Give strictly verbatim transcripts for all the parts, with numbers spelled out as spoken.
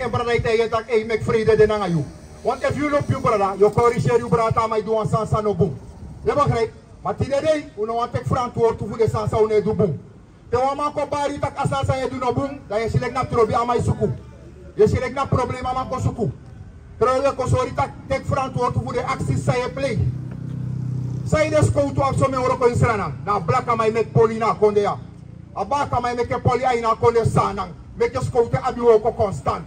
En brada e taigi en taki, ei, meki freide de nanga yu. Want efu yu lobi yu brada, yu o korigeri yu brada te a man e du wan sani san no bun. Yu e begrijp? Ma tide dei, un no wani teki frantwortu fu den sani san un no e du bun. Te wan man kon bari yu taki a sani san yu e du no bun, dan yu e si leki na trobi a man e suku. Yu e si leki na problema a man kon suku. Trobi yu e kon sori taki, teki frantwortu fu den aksi san yu e plei. Sanede skowtu abi somen wroko ini Sranan? Na a blakaman e meki poli na a kondee ya. A blakaman e meki poli a ini a kondee Saanan. Meki skowtu e abi wroko konstant.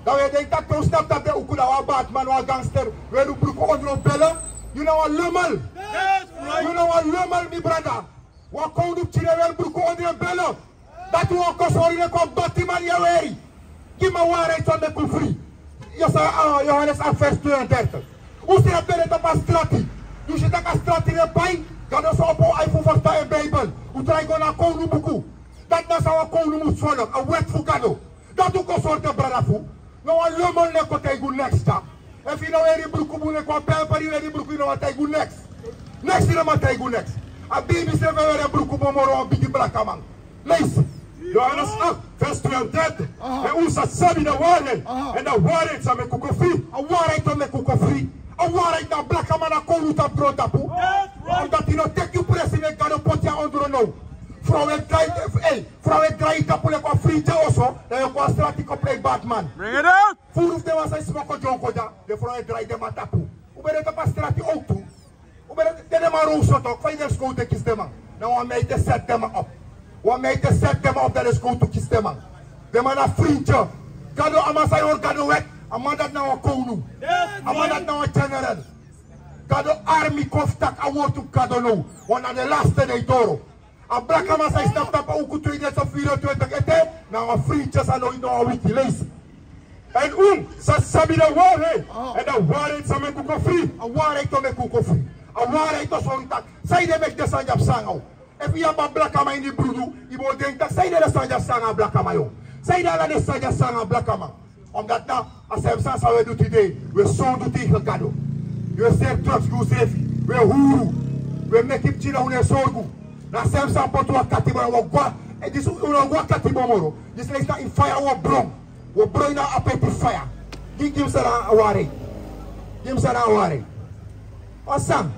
Dan wi e denki taki te un snapu tapu den uku, dan wan badman, wan gangster, weri bruku ondro bele. Yu na wan lomal. Yu na wan lomal, mi brada. Wan kownu pikin e weri bruku ondro bele. Dati wan kosori leki wan batiman yu e weri. Gi mi a waarheid san meki un fri. Yu sa, ah, Johannes acht vers tweeëndertig. Un srefi ben de tapu a strati. Yu si taki a strati no e pai. Gado sa opo un ai fu ferstan en Bijbel. Un drai go na a kownu buku. Dati na san wan kownu mus folok, a wet fu Gado. Dati un kon sori den brada fu. No wan lomal no e kon taigi un neks dya. Efu yu no weri bruku bun, leki wan peperi weri bruku, yu no man taigi un neks. Neks yu no man taigi un neks. A beibi srefi e weri bruku bun moro wan bigi blakaman. Leisi. Johannes acht, vers tweeëndertig. Aha. En un sa sabi a waarheid. Aha. En a waarheid sa meki un kon fri. A waarheid o meki un kon fri. A waarheid na a blakaman na kownu tapu grontapu. That's right. Omdat yu no teki yu presi, meki Gado poti yu a ondro now. Frow e drai, ei, frow e drai yu tapu leki wan fridge oso, dan yu o kon a strati kon plei badman. Bring it out. Furu fu den man san e smoko dyonko dya, den frow e drai den man tapu. Un ben de tapu a strati owktu. Un ben de, den man rowsoto, fa yu den skowtu e kisi den man? Na wan meid e seti den man op. Wan meid e seti den man op, dan den skowtu kisi den man. Den man na fridge. Gado, a man san e hori Gado wet, a man dati na wan kownu. A man dati na wan general. Gado army kon fu taki a wortu fu Gado now. Want na den laste dei doro. A blakaman san e snapu tapu a uku tweeduizend vierentwintig ete, na wan fridge san no, no wan wiki. Leisi. En un sa sabi a waarheid. Ah. En a waarheid sa meki un kon fri. A waarheid o meki un kon fri. A waarheid o sori un taki sanede meki den sani dya psa nanga un. Efu yu abi a blakaman ini brudu, yu bo denki taki sanede den sani dya psa nanga a blakaman, yu. Sanede ala den sani dya psa nanga a blakaman. Omdat na a sem sani san un e du tide, un e sondu tegen Gado. Un e seri drugs gi unsrefi, un e huru, un e meki pikin, un no e sorgu. Na a sem sani poti un a katibo, un o go a, eh, disi un no go a katibo moro. Disi leisi na ini faya un o bron. Un o bron ini a apeti faya. Gi, gi mi san na a waarheid. Gi mi san na a waarheid. Wan sani,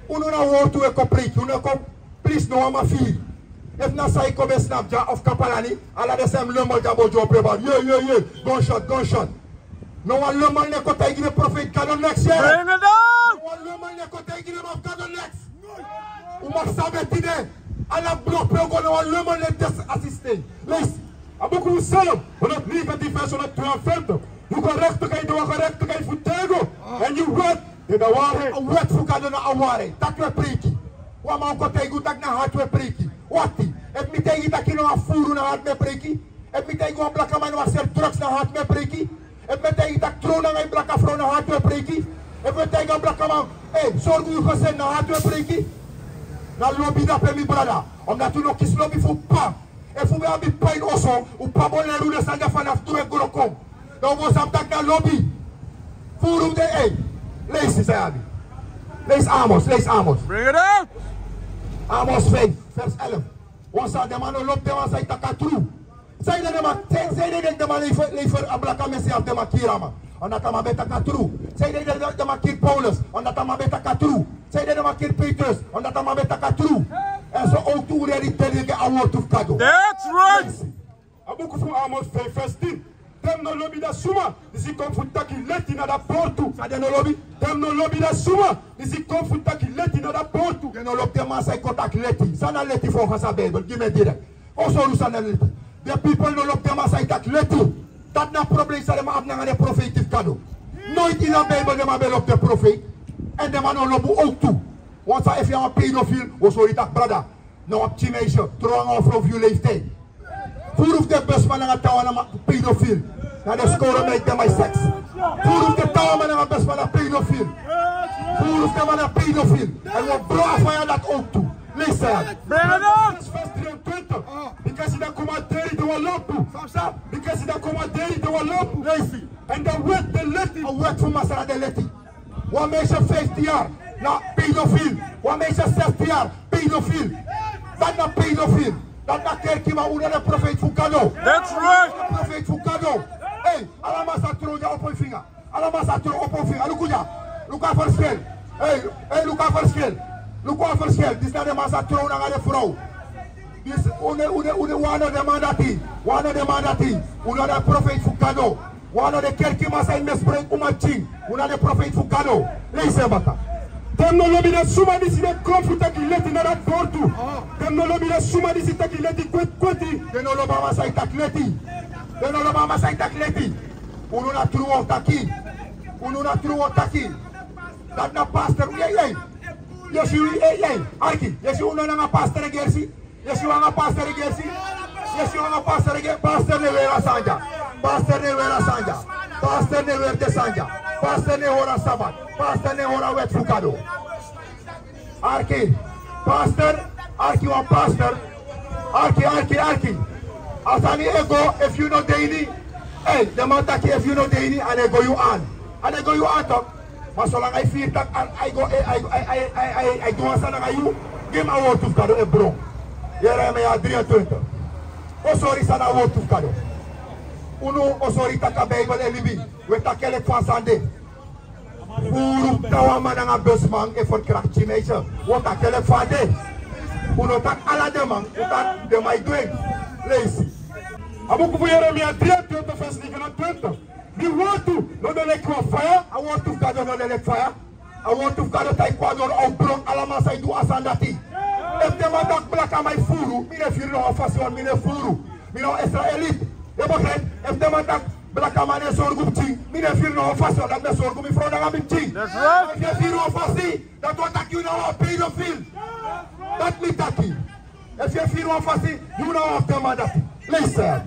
unu na wortu un e kon preiki, un no e kon. Please, no wan man firi. Efu na Saiko ben snapu dya of Kapalani, ala den sem lomal dya bo dyope bari. Ye, ye, ye. Gunshot, gunshot. No wan lomal no e kon taigi den profeiti Gado neks, ye. Bring it down. No wan lomal no e kon taigi den man fu Gado neks. Un mus sabi tide. Ala blok pe un go, no wan lomal no e desi asiste. Leisi. A buku fu Psalm honderdnegentien, vers honderdtweeënveertig. Yu gerechtigheid, wan gerechtigheid fu Gado. En yu wet, de waarheid. A wet fu Gado na a waarheid. Dati un e preiki. Wan man o kon taigi un taki na hati un e preiki. Wakti. Efu mi taigi taki no, a furu, na hati mi e preiki. Efu mi taigi wan blakaman no seri drugs, na hati mi e preiki. Efu mi taigi taki tron nanga yu blaka frow, na hati un e preiki. Efu mi taigi wan blakaman, eh, sorgu yu gezin, na hati un e preiki. Na lobi dape, mi brada. Omdat un no kisi lobi fu p'pa. Efu un ben abi p'pa ini oso, un p'pa bo leri un den sani dya fanafu tru e gro kon. Dan un bo sabi taki na lobi. Furu fu den, ei. Leisi san yu abi. Leisi Amos, leisi Amos. Bring it out. Amos vijf, vers elf. Wan sani, den man no lobi den man san e taki a tru. Sanede den man, san, sanede den man lever, lever a blaka Messias, den man kiri a man? Omdat a man ben taki a tru. Sanede den, den man kiri Paulus? Omdat a man ben taki a tru. Sanede den man kiri Petrus? Omdat a man ben taki a tru. En so owktu un redi te den e gi a wortu fu Gado. That's right. A buku fu Amos vijf vers tien. Den no lobi da suma disi kon fu taki leti na da portu. San den no lobi? Den no lobi da suma disi kon fu taki leti na da portu. Den no lobi den man san e kon taki leti. San na leti volgens a Bijbel? Gi mi direct. Oso, san na leti? Den pipel no lobi den man san e taki leti. Dati na a problem san den man abi nanga den profeiti fu Gado. Noiti ini a Bijbel den man ben lobi den profeiti. En den man no lobi un owktu. Wan sani, efu yu na wan pedofil, un o sori yu taki brada, na wan pikin meisje, tron nanga wan frow fu yu leeftijd. Furu fu den besma nanga taawan na man pedofil. Na den skoro meid den man e seks. Furu fu den taawan man nanga besma na pedofil. Furu fu den man na pedofil. En un o bron a faya dati owktu. Leisi san yu abi. Bring it on. Vers drieëntwintig. Bikasi den komanderi de wan lampu. San, san? Bikasi den komanderi de wan lampu. Leisi. En den wet de leti. A wet fu Masra de leti. Wan meisje vijftien jaar na pedofil. Wan meisje zestien jaar pedofil. Dati na pedofil. Dati na kerkiman, un no de profeiti fu Gado. That's right. Un no de profeiti fu Gado. Ala man sa trow dya, opo yu finga. Ala man sa trow, opo yu finga. Luku dya. Luku a verschil. Ei, ei, luku a verschil. Luku a verschil. Disi na den man sa trow nanga den frow. Disi, unu, unu, unu, wan no den man dati. Wan no den man dati. Unu na den profeiti fu Gado. Wan no den kerkiman san e misbruik umapikin. Unu na den profeiti fu Gado. Leisi en baka. Den no lobi den suma disi e kon fu taki leti na dati wortu. Den no lobi den suma disi taki leti kweti kweti. Den no lobi a man san e taki leti. Den no lobi a man san e taki leti. Unu na tru wan taki. Unu na tru wan taki. Dati na pastor. Yei, yei. Yesi, yei, yei. Arki. Yesi, unu nanga pastor e gersi. Yesi, unu nanga pastor e gersi. Yesi, unu nanga pastor e gersi. Pastor no e weri a sani dya. Pastor no e weri a sani dya. Pastor no e weri den sani dya. Pastor no e hori a Sabat. Pastor no e hori a wet fu Gado. Arki, pastor, arki wan pastor. Arki, arki, arki. A sani e go, efu yu no de ini. Ei, den man taki efu yu no de ini, a no e go yu an. A no e go yu an tok. Ma solanga yu firi taki a e go, e, a e, a e du wan sani nanga yu, gi mi a wortu fu Gado e bron. Yere mi, ya dri en twenti. O sori san na a wortu fu Gado. Unu o sori taki a Bijbel e libi. Wi e taki en leki fa a sani de. Furu trawan man nanga busman e ferkrakti meisje. Wi o taki en leki fa a de. Unu o taki ala den man, wi o taki den man e du en. Leisi. A buku fu Yeremia dri en twenti, vers negenentwintig. Mi wortu no de leki wan faya. A wortu fu Gado no de leki faya. A wortu fu Gado taigi kon a doro, a o bron ala man san e du a sani dati. Efu den man taki blakaman e furu, mi no e firi no wan fasi, want mi no e furu. Mi na wan Israeliti. Yu e begrijp? Efu den man taki blakaman no e sorgu pikin, mi no e firi no wan fasi, want dati mi e sorgu mi frow nanga mi pikin. That's right. Efu yu e firi wan fasi, dati wani taki yu na wan pedofil. Dati mi taki. Efu yu e firi wan fasi, yu na wan fu den man dati. Leisi.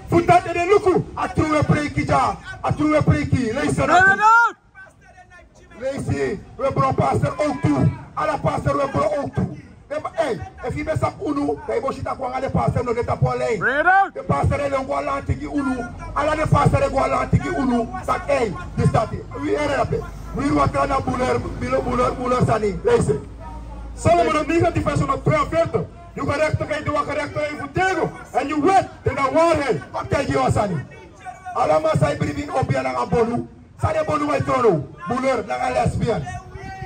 Fu dati ede luku, a tru wi e preiki dya, a tru wi e preiki. Leisi. Leisi, wi e bron pastor owktu. Ala pastor wi e bron owktu. Den man, ei, efu yu ben sabi unu, dan yu bo si taki wan nanga den pastor no de tapu wan lijn. Den pastor e lon go a lanti gi unu. Ala den pastor e go a lanti gi unu. Taki, ei, disi dati. Wi yere dape. Wi watra na buler, buler, buler, buler sani. Leisi. Psalm negentien, vers honderdtweeënveertig. Yu gerechtigheid de wan gerechtigheid fu tego, en yu wet de wan waarheid. Kon mi taigi yu wan sani. Ala man san e bribi ini obiya nanga bonu. San den bonuman e tron now? Buler nanga lesbian.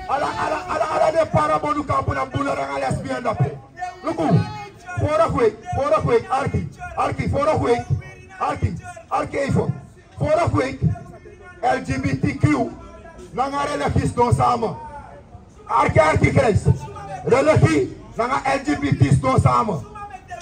Ala, ala, ala, ala den para bonu kampu na buler nanga lesbian dape. Luku. Vorige week, vorige week, arki, arki, vorige week, arki, arki even. Vorige week, L G B T Q nanga religie sidon samen. Arki, arki, Christ. Religie nanga L G B T sidon samen.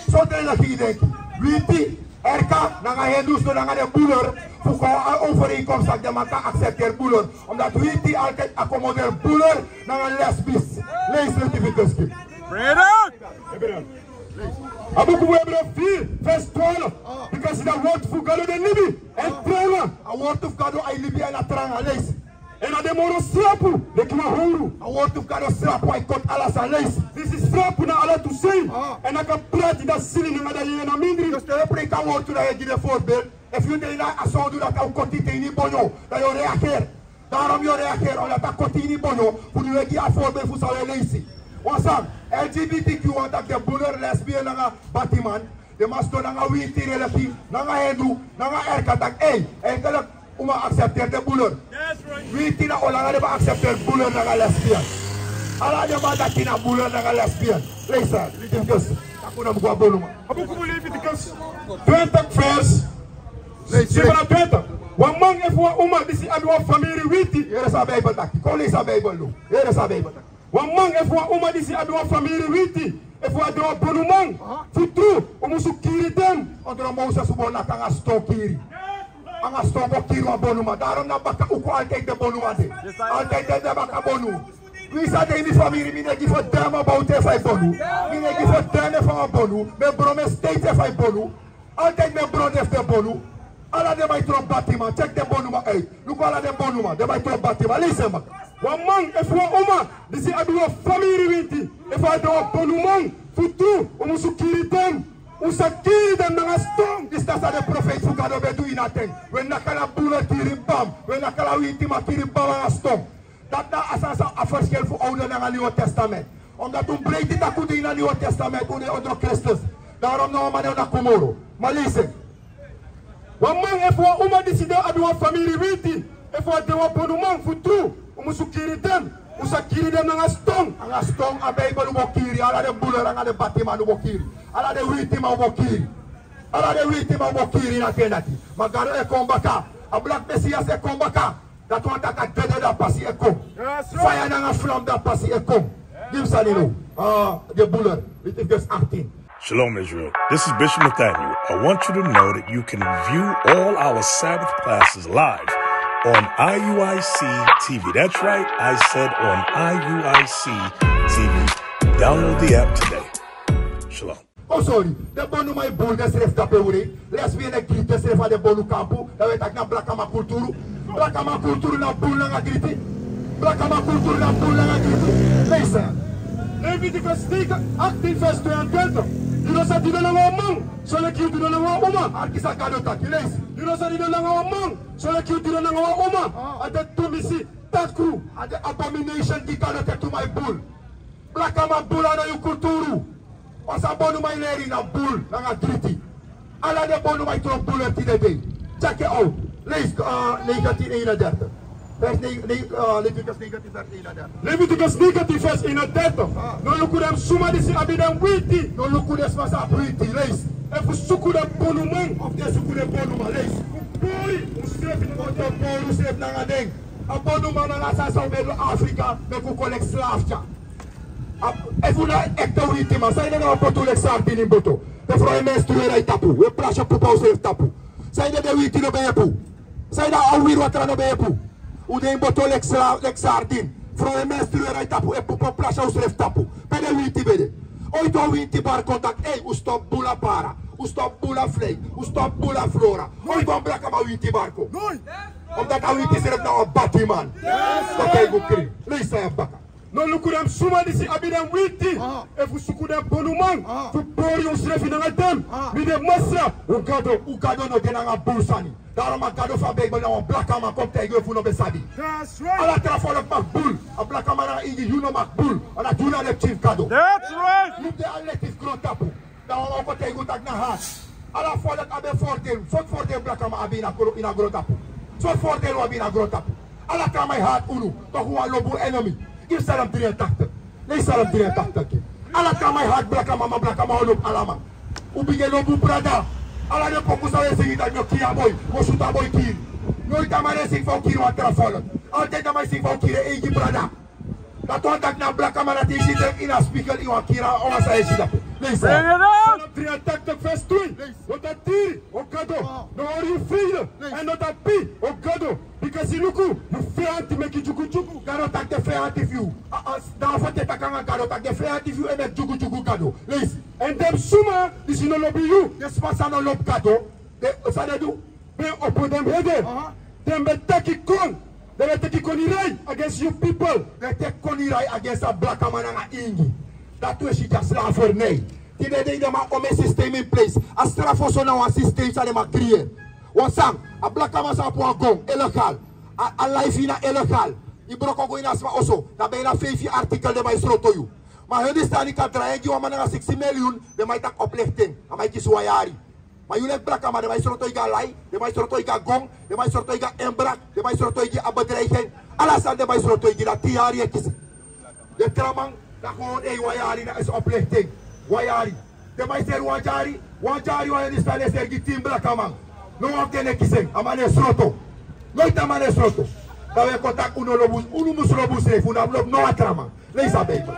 Sortu religie yu denki? Witi, R K nanga Hindu sidon nanga den buler fu kon a overeenkomst taki den man kan accepteer buler. Omdat witi altijd accommodeer buler nanga lesbisch. Leisi, leisi, leisi. A buku fu Hebrew firi, vers twaalf. Bikasi a wortu fu Gado de libi èn tranga. A wortu fu Gado e libi èn a tranga. Leisi. Èn a de moro srapu leki wan howru. A wortu fu Gado srapu, a e koti ala sani. Leisi. Disi srapu na ala tu sei. Ah. Èn a kan prati dati sili nanga dati yeye na mindri. Dus te yu e preiki a wortu, dan yu e gi den voorbeeld. Efu yu de ini a sowdu dati a o koti te ini bonyo, dan yu o reageer. Daarom yu o reageer, omdat a koti ini bonyo, fu di wi e gi a voorbeeld fu san wi e leisi. Wan sani, L G B T Q wani taki den buler, lesbian nanga batiman, den man sidon nanga witi religie, nanga Hindu, nanga R K, taki, ei, eigenlijk un man accepteer den buler. Witi na olanga den man accepteer buler nanga lesbian. Ala den man dati na buler nanga lesbian. Leisi, Leviticus. Taki un no mu go a bonuman. A buku fu Leviticus twintig vers. Leisi, leisi. Vers twintig. Wan man efu wan uma disi abi wan famiri witi. Yere san Bijbel taki. Kon leisi san Bijbel du. Yere san Bijbel taki. Wan man efu wan uma disi abi wan famiri witi, efu a de wan bonuman, fu tru, un musu kiri den. Ondro Moses un bo naki anga ston kiri. Anga ston bo kiri wan bonuman. Daarom na baka uku altijd den bonuman de. Altijd den de baka bonu. Wi san de ini famiri, mi no e gi fu deme about efu a e bonu. Mi no e gi fu deme efu a bonu. Mi e bron mi e steeds efu a e bonu. Altijd mi e bron den fu den bonu. Ala den man e tron batiman, check den bonuman, ei. Luku ala den bonuman, den man e tron batiman. Leisi en baka. Wan man efu wan uma disi abi wan famiri witi, efu a de wan bonuman, fu tru, un musu kiri den. Un sa kiri den nanga ston. Disi na san den profeiti fu Gado ben du ini a ten. Wi e naki ala buler kiri bam. Wi e naki ala witiman kiri bam nanga ston. Dati na a sani san a verschil fu Oude nanga Nieuwe Testament. Omdat un breiti taki un de ini a Nieuwe Testament, un de ondro Christus. Daarom no wan man no e naki un moro. Ma leisi. Wan man efu wan uma disi de abi wan famiri witi, efu a de wan bonuman fu tru, un musu kiri den. Un sa kiri den nanga ston. Nanga ston, a Bijbel un bo kiri. Ala den buler nanga den batiman un bo kiri. Ala den witiman un bo kiri. Ala den witiman un bo kiri na ten dati. Ma Gado e kon baka. A blak Mesias e kon baka. Dati wani taki a dede, da pasi e kon. Faya nanga flam, da pasi e kon. Gi mi sani now. Ah, den buler. Leviticus achttien. Shalom, Israel. This is Bishop Nathaniel. I want you to know that you can view all our Sabbath classes live on I U I C T V. That's right, I said on I U I C T V. Download the app today. Shalom. Oh, sorry. Den bonuman e bulu densrefi tapu e ure. Lesbienne e griti densrefi a den bonu kampu. Dan wi e taki na blakaman kulturu. Blakaman kulturu na bulu nanga griti. Blakaman kulturu na bulu nanga griti. Leisi. Leviticus achttien vers tweeëndertig. Yu no sa didon nanga wan man soleki yu didon nanga wan uma. Arki san Gado taki. Leisi. Yu no sa didon nanga wan man soleki yu didon nanga wan uma. Ah. A de tumisi, takru. A de abomination gi Gado te tu mai bulu. Blakaman bulu a no yu kulturu. Wan san bonuman e leri na bulu nanga griti. Ala den bonuman e tron bulu en tide dei. Check it out. Leisi, uh, negentien eenendertig. Vers ne-, ne-, uh, Leviticus negentien vers eenendertig. Leviticus negentien vers eenendertig. Ah. No luku den suma disi abi den witi. No luku den suma san abi witi. Leisi. Efu suku den bonuman. Of den suku den bonuman. Leisi. Pori unsrefi nanga den. Pori unsrefi nanga den. A bonuman nanga san san un ben du Afrika, meki un kon leki slaaf dya. A, efu un na ekte witiman, sanede na un poti un leki sardini ini boto? Efu un e menstrueri a ini tapu, un e plasi pupu a unsrefi tapu. Sanede den witi no ben yepu? Sanede a wiri watra no ben yepu? Un de ini boto leki sla-, leki sardini. Efu un e menstrueri a ini tapu, e pupu, plasi a unsrefi tapu. Pe den witi ben de? Oiti wan witi bari kon taki, ei, un stop bulu a Para, un stop bulu a Vlei, un stop bulu a Vlora. Oiti wan blakaman witi bari kon? Omdat a witi srefi na wan batiman. Yes. Oké, go kri. Leisi san a baka. No luku den suma disi abi den witi. Ah. Efu suku den bonuman. Ah. Fu pori unsrefi nanga den. Ah. Mi de Masra, un Gado. Un Gado no de nanga bulu sani. Daarom a Gado fu a Bijbel na wan blakaman kon taigi un efu un no ben sabi. That's right. Ala tra folku mag bulu. A blakaman nanga ingi, yu no mag bulu. A na yu na den pikin fu Gado. That's right. Yu de a leti fu grontapu. Dan wan man o kon taigi un taki na hati. Ala folku abi en vordeel. Sortu vordeel blakaman abi ini a gro-, ini a grontapu? Sortu vordeel un abi ini a grontapu? Ala tra man e hati unu. Toch un wani lobi un enemy. Gi mi Psalm drie en tachtig. Leisi Psalm drie en tachtig. Ala tra man e hati blakaman, ma blakaman o lobi ala man. Un bigin e lobi un brada. Ala den poku san un e singi taki mi o kiri a boi, mi o sutu a boi kiri. Noiti a man e singi fa un kiri wan tra folku. Altijd a man e singi fa un kiri en eigi brada. Dati wani taki na blakaman dati. Yu si den ini a spiegel, yu wani kiri a wan san yu e si dape. Leisi. Psalm drie en tachtig vers twee. Leisi. No tan tiri, o Gado. Ah. No hori yu feide. Leisi. Èn no tan pi, o Gado. Bikasi luku, yu feyanti meki dyugudyugu. Gado taki den feyanti fu yu. A, a, dan a fo te taki nanga Gado taki den feyanti fu yu e meki dyugudyugu Gado. Leisi. Èn den suma disi no lobi yu. Den suma san no lobi Gado. Den, san den du? Ben opo den ede. Aha. Den ben taki kon. Den ben teki konirei against yu people. Den teki konirei against a blakaman nanga ingi. Dati un e si dya, slavernij. Tide dei den man o meki systeem in place. A straf oso na wan systeem san den man creëer. Wan san, a blakaman sa poti wan gon, illegaal. A, a life ini a illegaal. Yu broko go ini a sma oso, dan ben ini a feifi artikel den man e sroto yu. Ma yu e disi, a kan drai en gi wan man nanga siksi miliyun, den man e taki oplichting, a man e kisi wan yari. Ma yu leki blakaman, den man e sroto yu gi a lai, den man e sroto yu gi a gon, den man e sroto yu gi a inbraak, den man e sroto yu gi a bedreiging. Ala sani den man e sroto yu gi, na tin yari yu e kisi. Den tra man, dan kon, ei, wan yari, na esi oplichting. Wan yari. Den man e seri wan dyari, wan dyari, wan yari, san den e seri gi tin blakaman. No wan fu den e kisi en, a man e sroto. Noiti a man e sroto. Dan un e kon taki un no lobi, unu musu lobi unsrefi, un no abi lobi no wan tra man. Leisi a Bijbel.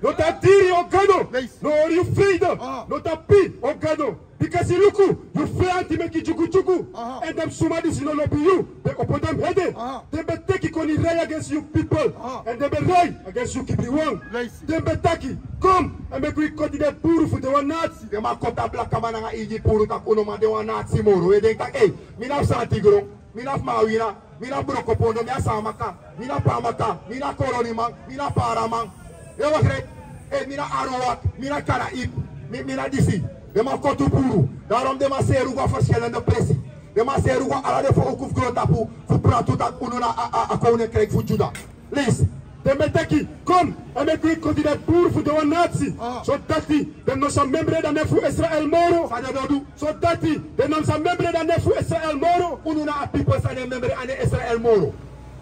No tan tiri, o Gado. Leisi. No hori yu feide. Ah. No tan pi, o Gado. Bikasi luku, yu feyanti meki dyugudyugu. Aha. Èn den suma disi no lobi yu, den opo den ede. Aha. Den ben teki konirei against yu people. Aha. Èn den ben rei against yu kibriwan. Leisi. Den ben taki, kon, èn meki wi koti den puru fu den wan nati. Den man koti a blakaman nanga ingi puru, taki un no man de wan nati moro. Un e denki taki, ei, mi na fu Santi Gron, mi na fu Maawina, mi na Brokopondo, mi na Saamaka, mi na Paamaka, mi na Koroniman, mi na Paaraman. Yu e begrijp? Ei, mi na Aruwak, mi na Karaib, mi, mi na disi. Den man koti un puru. Daarom den man seri un go a verschillende presi. Den man seri un go a ala den folku fu grontapu fu prati un taki unu na a, a, a koninkrijk fu Juda. Leisi. Den ben taki: Kon, èn meki wi koti den buru fu den wan nati. Ah. So dati den no sa memre den nen fu Israel moro. San den o du? So dati den no sa memre den nen fu Israel moro. Unu na a pipel san no e memre a nen Israel moro.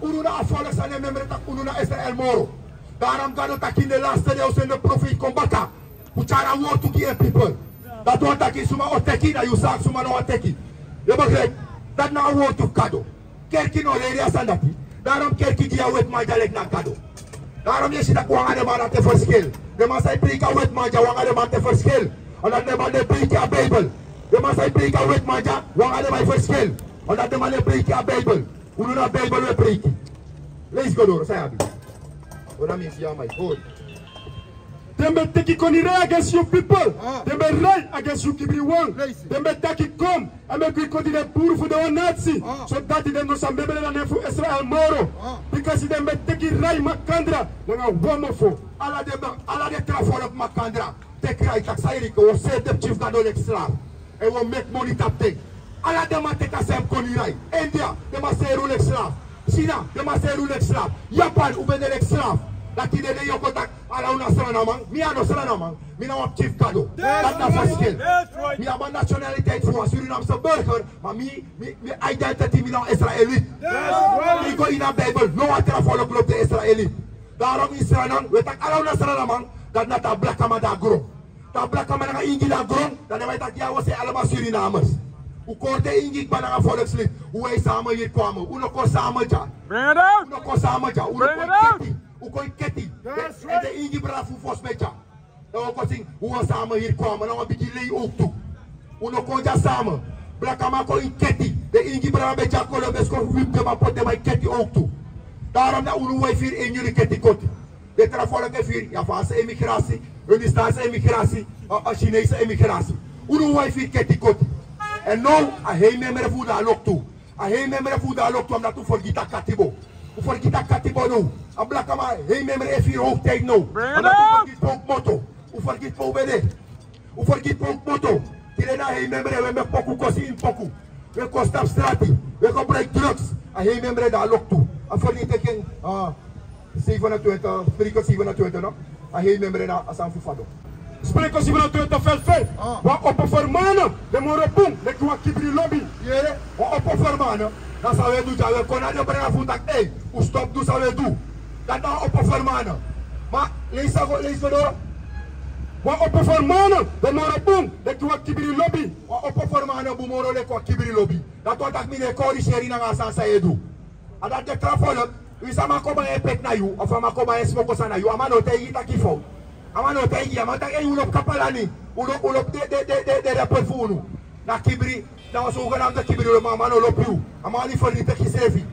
Unu na a folku san no e memre taki unu na Israel moro. Daarom Gado taki: Ini den laste dei mi o seni den profeiti kon baka fu tyari a wortu gi en pipel. Dati wani taki suma o teki, na yu saki, suma no wani teki. Yu e begrijp? Dati na a wortu fu Gado. Kerki no leri a sani dati. Daarom kerki gi a wetiman dya leki na Gado. Daarom yu e si taki wan anga den man na te ferskel. Den man san e preiki a wetiman dya, wan anga den man te ferskel. Omdat den man e preiki a Bijbel. Den man san e preiki a wetiman dya, wan anga den man e ferskel. Omdat den man e preiki a Bijbel. Unu na Bijbel wi e preiki. Leisi go doro, san yu abi. Unu na mi si ya, my God. Den ben teki konirai against yu pipel. Ah. Den ben rai against yu kibri wan. Leisi. Den ben taki: Kon, èn meki wi koti den buru fu den wan nati. Ah. So dati den no sa memre den nen fu Israel moro. Ah. Bikasi den ben teki rai makandra nanga wan mofo. Ala den man, ala den tra folku makandra teki rai taki: San yu e du? Wi o seri den pikin fu Gado leki slaaf. Èn wi o meki moni tapu den. Ala den man teki a sem konirai. India, den man seri un leki slaaf. China, den man seri un leki slaaf. Japan, un ben de leki slaaf. Dati den de yu o kon taki ala un na Sranan man. Mi a no Sranan man. Mi na wan pikin fu Gado. Dati na ferskel. Mi abi a nationaliteit fu wan Surinaamse burger, ma mi, mi, mi identity, mi na wan Israëliet. Mi go ini a Bijbel, no wan tra folku lobi den Israëliet. Daarom ini Sranan, wi e taki ala un na Sranan man, dati na te a blakaman de a gron. Te a blakaman nanga ingi de a gron, dan den man e taki: Ya, wi o seni alamala Surinamers. Un kori den ingi kaba nanga volkslied. Un e samen hier kwamen. Un no kon samen dya. Bring it out. Un no kon samen dya. Un no kon keti. Un kon keti. Èn den ingi brada fu un fosi ben dya. Dan un o kon singi: Un o samen hier kwamen. Na wan bigi lei owktu. Un no kon dya samen. Blakaman kon ini keti. Den ingi brada ben dya, Colombes kon wipi den man, poti den man ini keti owktu. Daarom na unu wi e firi ini unu keti koti. Den tra folku e firi, ya, Faanse emigrasi, Hindustaanse emigrasi, a, a Chinese emigrasi. Unu wi e firi keti koti. Èn now a hei memre fu un de a loktu. A hei memre fu un de a loktu, omdat un fergiti a katibo. Un fergiti a katibo now. A blakaman hei memre e firi hoogtijd now. Omdat un fergiti pe un komoto. Un fergiti pe un ben de. Un fergiti pe un komoto. Tide na hei memre, wi e meki poku kosi ini poku. Wi e kon tapu strati. Wi e kon breiki drugs. A hei memre de a loktu. A fergiti teki en, a, zevenentwintig, Spreuken zevenentwintig, no? A hei memre na a sani fu fadon. Spreuken zevenentwintig vers vijf. Ah. Wan opo fermana de moro bun leki wan kibri lobi. Yere, wan opo fermana. Na san wi e du dya, wi e kon na den brada fu un taki: Ei, un stop du san wi e du. Dati na wan opo fermana. Ma leisi go, leisi go doro. Wan opo fermana de moro bun leki wan kibri lobi. Wan opo fermana bun moro leki wan kibri lobi. Dati wani taki mi no e koriseri nanga a sani san yu e du. A dati den tra folku, wi, sama kon bai en peti na yu, of a man kon bai en smoko sani na yu, a man no o taigi yu taki yu fowtu. A man no o taigi yu, a man taki: Ei, un lobi kapalani, un lobi, un lobi den, den, den, den, den rapper fu unu. Na kibri, na wan so un go na den kibri lobi, ma a man no lobi yu. A man wani fergiti teki yusrefi.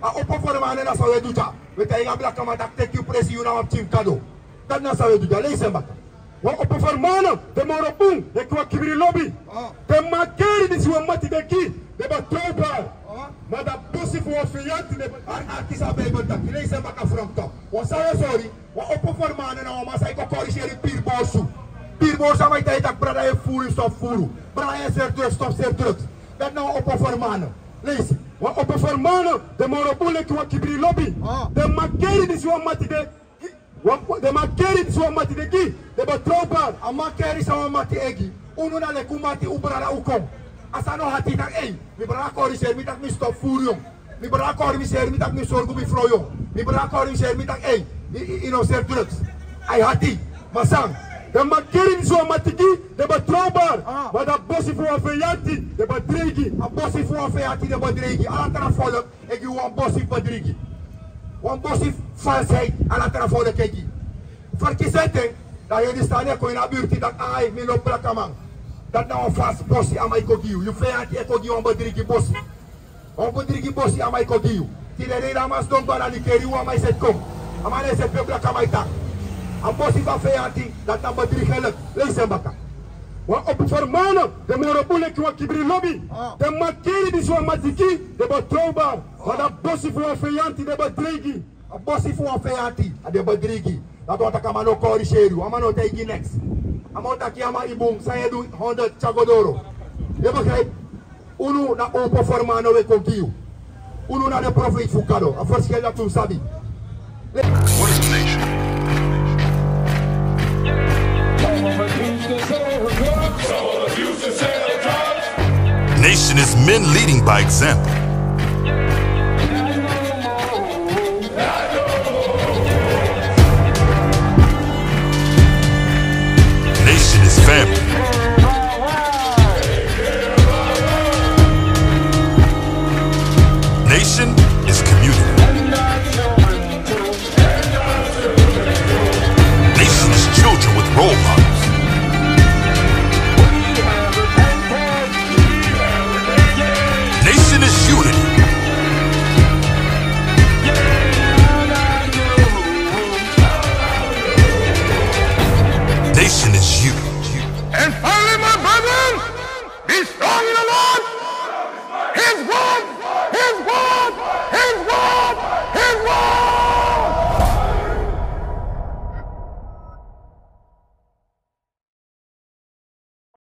A opo fermana na san wi e du dya. Wi e taigi a blakaman taki teki yu presi, yu na wan pikin fu Gado. Dati na san wi e du dya. Leisi en baka. Wan opo fermana de moro bun leki wan kibri lobi. Ah. Den makeri disi wan mati de gi, den betrouwbaar. Ah. Ma den bosi fu wan feyanti, den be... Arki san a Bijbel taki, leisi en baka from top. Wan san wi e sori, wan opo fermana na wan man san e kon koriseri piri borsu. Piri borsu, a man e taigi yu taki: Brada, yu e furu, yu stop furu. Brada, yu e seri drugs, stop seri drugs. Dati na wan opo fermana. Leisi. Wan opo fermana de moro bun leki wan kibri lobi. Ah. Den makeri disi wan mati de Wan, den makeri disi wan mati de gi, den betrouwbaar. A makeri san wan mati e gi. Unu na leki un mati, un brada, un kon. A sani no hati taki: Ei, mi brada koriseri mi taki mi stop furu, yu. Mi brada koriseri mi taki mi sorgu mi frow, yu. Mi brada koriseri mi taki: Ei, yu, yu, yu no seri drugs. A e hati. Ma san? Den makeri disi wan mati gi, den betrouwbaar. Ah. Ma den bosi fu wan feyanti, den bedreigi. A bosi fu wan feyanti, den bedreigi. Ala tra folku e gi wan bosi fu bedrigi. Wan bosi fu falsheid, ala tra folku e gi. Ferkisi en ten, dan yu e disi sani e kon ini a birti taki: Ai, mi lobi blakaman. Dati na wan falsi bosi a man e kon gi yu. Yu feyanti e kon gi wan bedrigi bosi. Wan bedrigi bosi a man e kon gi yu. Tide dei a man sidon kba na Nigeria, wan man e seti kon. A man e seti pe blakaman e tan. A bosi fu a feyanti, dati na bedriegelijk. Leisi en baka. Wan opo fermana de moro bun leki wan kibri lobi. Ah. Den makeri disi wan mati gi, den betrouwbaar. Ma den bosi fu wan feyanti, den bedreigi. A bosi fu wan feyanti, a den bedreigi. Dati wani taki a man no koriseri yu, a man no taigi yu neks. A man o taki: A man, yu bun, san yu e du, honderd, tyari go doro. Yu e begrijp? Unu na opo fermana wi e kon gi yu. Unu na den profeiti fu Gado. A ferskil dati un sabi. What is Nation is men leading by example. Nation is family. Nation is community.